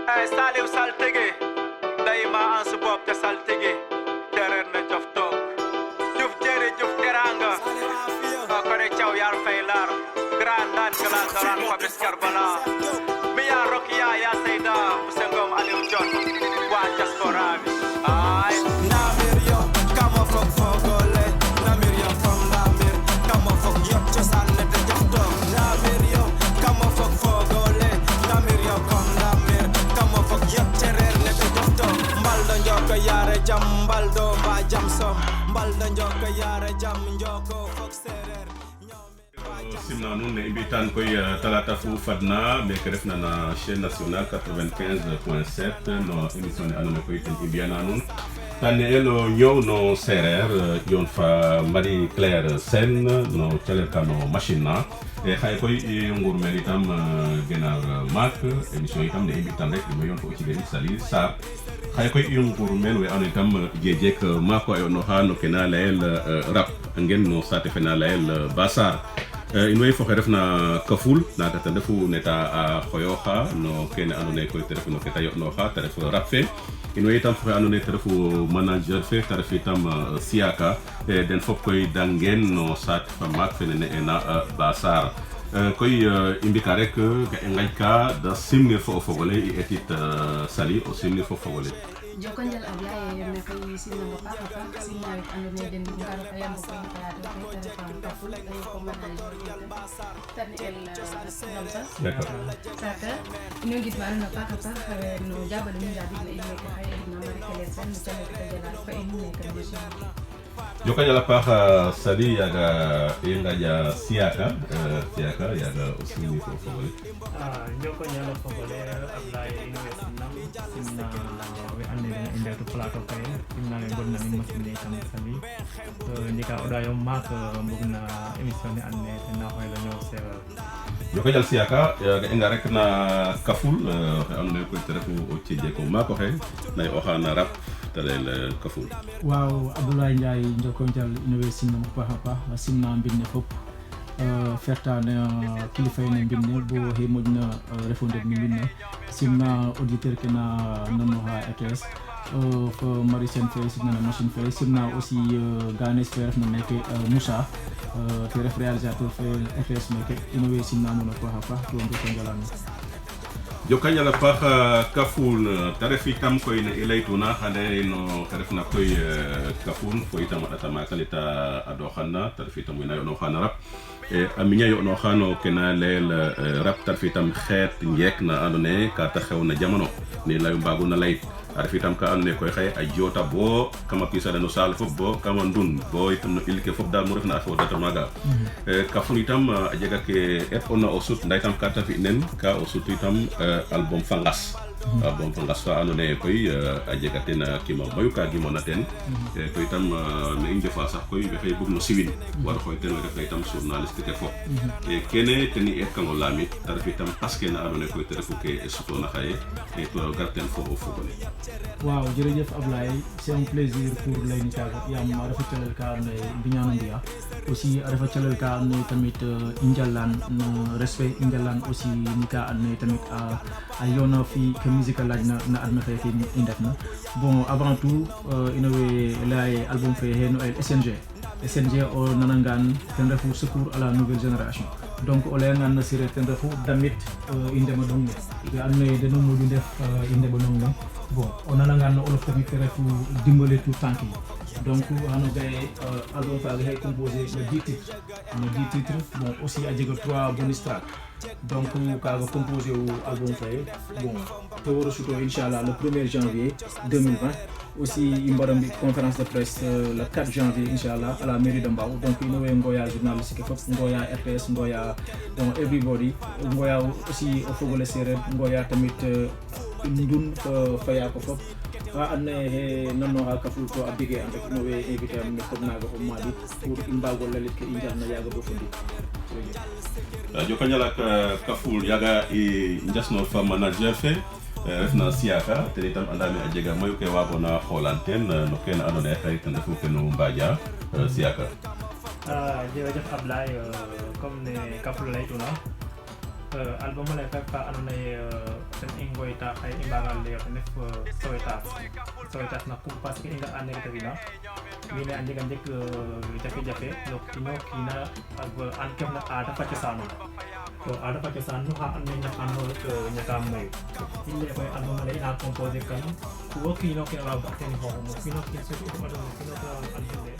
Saliw saltigi dayma an subop te saltigi terer na jof tok juf jere juf teranga kore chaw yar faylar grandan galantaran ko beskar bala miya rokia ya sayda musengom aliw jon wa diaspora ay Namirio kama fok fogole Namirio from Namir kama fok yok cosaan ne te jof tok Namirio kama fok fogole Namirio from Namir kama fok yok terer ne te jof tok Mbaldo njoko yare jam mbaldo mba jam som Mbaldo njoko yare jam njoko fok serer simna nun ne imbitan koy talata fu fadna mais que refna na chaîne nationale 95.7 no émission anone koy ten imbiana nun tane elo ñew no serer yon fa Marie Claire Sen no teleka no machine na e xay koy ngur men itam genar mak émission itam ne imbitan rek mo yon fo ci geni sali sa xay koy ngur men we anu itam jejek mako ay no ha no kena leel rap ngen no sate fena leel basar inway fo refna kaful na ta defu neta a khoyoha no ken anone ko telefono no keta yo no ha telefo rapfe inway tam fo anone telefu manager fe telefi tam siaka den fop koy dangen no sat fa mak fenene ena basar koy imbika rek ga engayka da simne fo fogole i etit sali o simne fo fogole Jokonjal Ablaye na kay sinna nga pa sinna ano ne den ngaro kaya mo ko kaya to kay telefon ko full ay ko manager tan el namsa saka ino git man na pa no jabal ni jadi la ile ka ay na mari kele sen ni tan ko jala fa ino ne ka dishi Jokanya la paha sali yaga yenga ya siaka yaga usini fo fogole Jokonjal la fogole Ablaye ino sinna we ande inde to plato kay sinna le bonna min masine kam sali to ndika oda yo mak mbugna émission ni ande na hoy la ñoo sera Jokanya siaka yaga enga rek na kaful anu ko terefu o ci je ko mako he nay ohana rap talel kaful waaw Abdoulaye Ndiaye Jokonjal inowe sinna mo pa sinna mbinne fop fertane kilifa ne mbinne bo he modna refonde ni mbinne simna auditeur ke na nano ha RTS fo Maricien fe simna na machine fe simna aussi Ganes fe refna nek Moussa te ref réalisateur fe RTS nek inowe simna mo pa to Jokonjal Jokanya la paha kaful tarefi tam koy ne ilaytuna hande no tarefna koy kafun fo itam atama kalita adokhana tarefi tam wina yo no khana rap aminya yo no khano kena leel rap tarefi tam xet njek na andone ka ta xewna jamono ni lay mbagu na lay tarefi tam ka andone koy xey ay jota bo kama pisa no sal fo bo kama ndun bo itam no ilke fo dal mo refna fo data maga kafun itam ajega ke et ona osut nday tam ka tafi nen ka osut itam album fangas fa anone koy ajega ten kima mayu ka gimona ten koy tam me inde fa sax koy be fay bug no civil war koy ten rek itam journaliste ke fo kene teni et kango lami tarfi tam paske na anone koy terefu ke suto na xaye et to garten fo gole waaw jërëjëf Ablaye c'est un plaisir pour lay ni taga yam rafa telel ka ne biñanu ndia aussi rafa telel ka ne tamit injallan no respect injallan aussi ni ka ne tamit a yona fi que musique laaj na adna fe fi indefna bon avant tout inowe lay album fe heno el SNG o nanangan ten refu secours à la nouvelle génération donc o lay ngan na sire ten refu damit indema dong be amne de no modu def indema dong bon on nanangan no olof tamit refu dimbale tout tanki donc hano gay album fa gay composé de 10 titres bon aussi a jego 3 bonus track donc kaga composé au album fay bon to woro suto inshallah le 1er janvier 2020 aussi imbaram bi conférence de presse le 4 janvier inshallah à la mairie de Mbao donc inowe ngoya journaliste fop ngoya RTS ngoya donc everybody ngoya aussi o fogole serer ngoya tamit ndun faya ko fop fa anne he nanno ha kaful to abige ande inowe invité am ne ko naga o madi pour imbago lalit ke injana yaga do fundi Jokanya la kaful yaga i njasno fa manager fe refna siaka te itam andami ajega mayu ke wago na xolanten no ken andone xey tan defu ke no mbadia siaka jërëjëf Ablaye comme ne kaful lay tuna album la fekk andone ten ingo koita kay imbagal le yote nef sowetas na kum parce que inga ane kita bina mine andi kan dek jafe lok kina ag an kem na ada pa kesano to ada pa kesano ha an nya ano nya kam mai ille ko an mo le na compose kan ko kino ke la ba ten ho mo kino ke so ko ada kino ka an le